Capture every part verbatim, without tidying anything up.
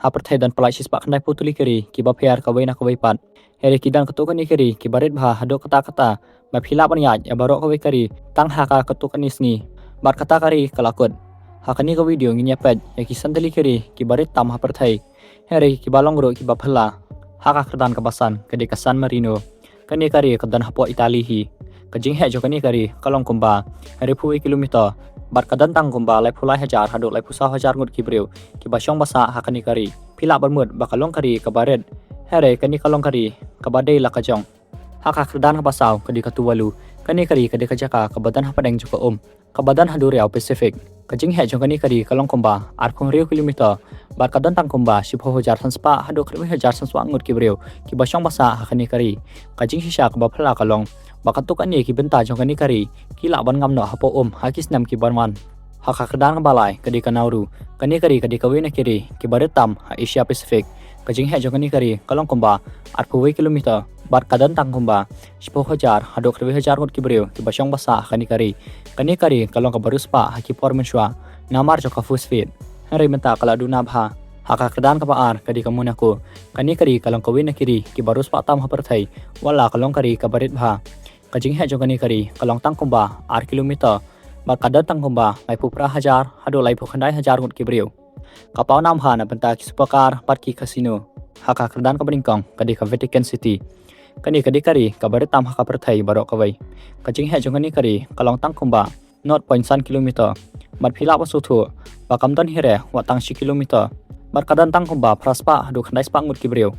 Ha pyrthei don palat shispah khyndai phew tylli ki ri kiba pher kawei na kawei pat. Hynrei ki don katto katne ki ri kiba rit bha haduh katta katta ba phi lah ban ïaid ïa baroh kawei ka ri tang ha ka katto katne sngi. Bad kata ka ri ka la kut. Ha kane ka video ngin ïa peit ïa ki san tylli ki ri kiba rit tam ha pyrthei. Hynrei kiba long ruh kiba phylla ha ka kyrdan kaba san ka dei ka San Marino. Kane ka ri ka don hapoh Italy hi. Ka jingheh jong kane ka ri ka long kumba hynriew phew kilometer bad ka don tang kumba laiphew lai hajar haduh laiphew saw hajar ngut ki briew kiba shong ba sah ha kane ka ri. Phi lah ban mut ba ka long ka ri kaba rit. Hynrei kane ka long ka ri kaba dei la ka jong. Ha ka kyrdan kaba saw ka dei ka Tuvalu. Kane ka ri ka dei ka jaka kaba don hapdeng jong ka um kaba don ha duriaw Pacific. Ka jingheh jong kane ka ri ka long kumba arphew hynriew kilometer bad ka don tang kumba shiphew hajar san spah haduh khatwei hajar san spah ngut ki briew kiba shong ba sah ha kane ka ri. Ka jingshisha kaba phylla ka long ba katto katne ki bynta jong kane ka ri ki lah ban ngam noh hapoh um ha ki snem kiban wan. Ha ka kyrdan kaba lai ka dei ka Nauru. Kane ka ri ka dei kawei na ki ri kiba rit tam ha Asia Pacific. Ka jingheh jong kane ka ri ka long kumba arphew kilometer bad ka don tang kumba shiphew hajar haduh khatwei hajar ngut ki briew kiba shong ba sah ha kane ka ri. Kane ka ri ka long kaba riewspah ha ki por mynshuwa namar jong ka Fus Fete. Hynrei mynta ka la duna bha. Ha ka kyrdan kaba ar ka dei ka Monaco. Kane ka ri ka long kawei na ki ri kiba riewspah tam ha pyrthei wat la ka long ka ri kaba rit bha. Ka jingheh jong kane ka ri ka long tang kumba ar kilometer bad ka don tang kumba laiphew phra hajar haduh laiphew khyndai hajar ngut ki briew. Ka pawnam bha na bynta ki supercar bad ki casino. Ha ka kyrdan kaba nyngkong ka dei ka Vatican City. Kane ka dei ka ri kaba rit tam ha ka pyrthei baroh kawei. Ka jingheh jong kane ka ri ka long tang kumba nought point san kilometer bad phi lah ban sngewthuh ba kam don hi re wat tang shi kilometer bad ka don tang kumba phra spah haduh khyndai spah ngut ki briew.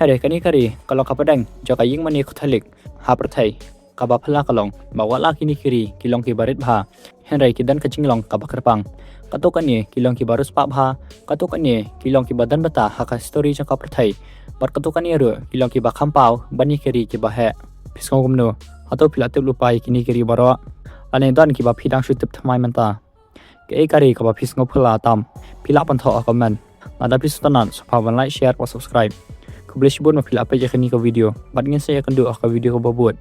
Hynrei kane ka ri ka long ka pdeng jong ka ïingmane Katholik ha pyrthei. Kaba phylla ka long ba wat la kine ki ri ki long kiba rit bha, hynrei ki don ka jinglong kaba kyrpang. Katto katne ki long kiba riewspah bha, katto katne ki long kiba don bynta ha ka histori jong ka pyrthei bad katto katne ruh ki long kiba kham paw ban ïa ki ri kiba heh. Phi sngew kumno? Hato phi la tip lypa ïa kine ki ri baroh? Lane don kiba phi dang shu tip thymmai mynta? Kaei ka ri kaba phi sngew phylla tam? Phi lah ban thoh ha comment. Lada phi sngewtynnat sngewbha ban like, share bad subscribe. Khublei shibun ba phi la peit ïa kane ka video bad ngin sa ïakynduh ha ka video kaba bud.